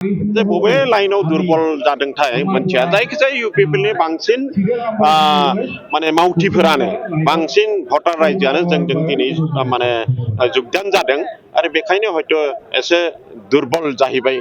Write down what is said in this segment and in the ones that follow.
जे बबे लाइनाव दुर्बल जादोंथाय मोनथिया जायखिजाया इउ पिपलनि बांसिन माने मावथिफोरानो बांसिन भटार रायजोआनो जोंजों दिनै माने जुगदान जादों आरो बेखायनो हयथ' एसे दुर्बल जाहैबाय।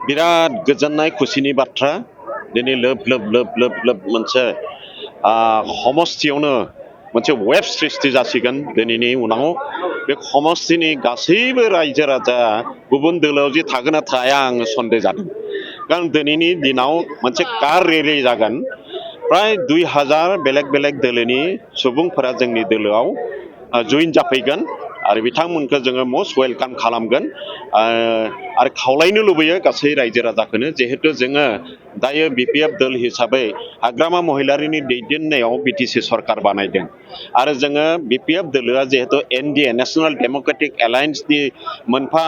बिराद गोजोननाय खुसिनि बाथ्रा दिनै लोब लोब लोब लोब लोब मोनसे समस्थियावनो मोनसे वेब सृष्टि जासिगोन दिनैनि उनाव बे समस्थिनि गासैबो रायजो राजा गुबुन दोलोआव जे थागोन ना थाया आं सन्देह जादों कारण दिनैनि दिनाव मोनसे कार रेलि जागोन प्राय 2000 बेलेग बेलेग दोलोनि सुबुंफोरा जोंनि दोलोआव जइन जाफैगोन आरो बिथांमोनखौ जोङो मस्ट वेलकाम खालामगोन आरो खावलायनो लुबैयो गासै रायजो राजाखौनो जिहेतु जोङो दायो बिपिएफ दल हिसाबै हाग्रामा महिलारिनि दैदेननायाव बिटिसि सरकार बानायदों आरो जोङो बिपिएफ दोलोआ जिहेतु एनडिए नेशनेल डेमोक्रेटिक एलायन्सनि मोनफा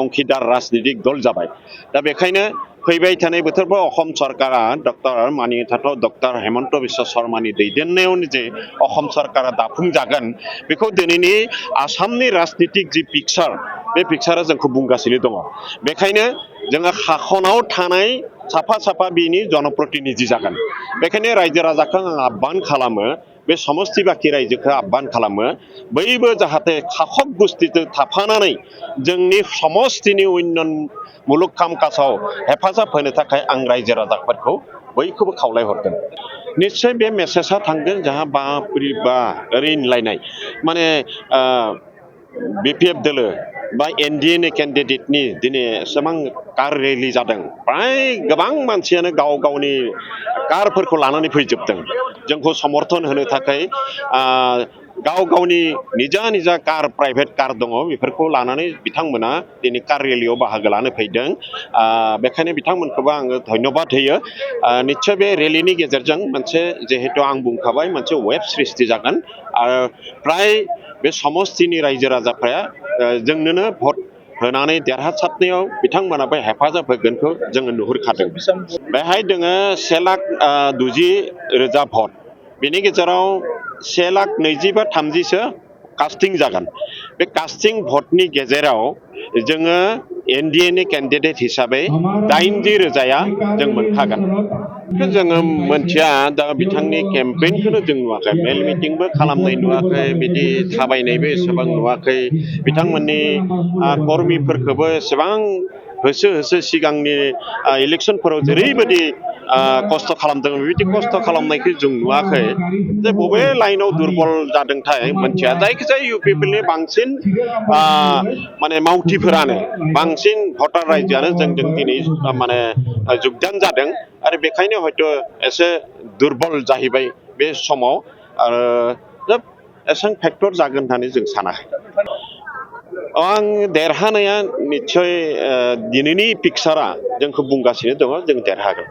अंखिदार राजनितिक दल जाबाय दा बेखायनो फैबाय थानाय बोथोरफ्राव असम सरकारा डक्टर हेमन्त बिश्व शर्मानि दैदेननायाव जे असम सरकारा दाफुंजागोन बेखौ दिनैनि आसामनि राजनितिक जि पिक्चार बे पिक्चारा जोंखौ बुंगासिनो दङ बेखायनो जोङो हाखनाव थानाय साफा साफा बिनि जनप्रतिनिधि जागोन बेखायनो रायजो राजाखौ आं आह्वान खालामो बे समस्ति बाखि रायजोखौ आह्वान खालामो बयबो जाहाथे खाखब गुस्थिजों थाफानानै जोंनि समस्तिनि उन्नयन मुलुग कामकाजाव हेफाजाब होनो थाखाय आं रायजो राजाफोरखौ बयखौबो खावलायहरदों निश्चय बे मेसेजआ थांगोन जाहा बाप्रि बा ओरैनलायनाय माने बिपिएफ दोलो बा एनडिएनि केन्डिडेटनि दिनै एसेबां कार रेलि जादों प्राय गोबां मानसियानो गाव गावनि कारफोरखौ लानानै फैजोबदों जोंखौ समर्थन होनो थाखाय गाव गावनि निजा निजा कार प्राइभेट कार दङ बेफोरखौ लानानै बिथांमोना दिनै कार रेलियाव बाहागो लानो फैदों बेखायनो बिथांमोनखौबो आङो धन्यबाद होयो निश्चय बे रेलिनि गेजेरजों मोनसे जिहेतु आं बुंखाबाय मोनसे वेब सृष्टि जागोन आरो प्राय बे समस्तिनि रायजो राजाफ्रा जोंनोनो भट होनानै देरहासारनायाव बिथांमोनाबो हेफाजाब होगोनखौ जोङो नुहुरखादों बेहाय दोङो 1,20,000 भट बेनि गेजेराव 1,20,000 बा 30,000 कास्टिं जागोन बे कास्टिं भटनि गेजेराव जोङो एनडिएनि केन्डिडेट हिसाबै 80,000 जों मोनखागोन जोङो मोनथिया दा बिथांनि केम्पेइनखौनो जों नुवाखै मेल मिटिंबो खालामनाय नुवाखै बिदि थाबायनायबो एसेबां नुवाखै बिथांमोननि कर्मिफोरखौबो एसेबां होसो होसो सिगांनि इलेक्सनफोराव जेरैबायदि खस्थ' खालामदों बेबायदि खस्थ' खालामनायखौ जों नुवाखै जे बबे लाइनाव दुर्बल जादोंथाय मोनथिया जायखिजाया इउ पिपलनि बांसिन माने मावथिफोरानो बांसिन भटार रायजोआनो जोंजों दिनै माने जुगदान जादों आरो बेखायनो हयथ' एसे दुर्बल जाहैबाय बे समाव आरो एसेबां फेक्टर जागोन होननानै जों सानाखै आं देरहानाया निस्सय दिनैनि पिक्चारा जोंखौ बुंगासिनो दङ जों देरहागोन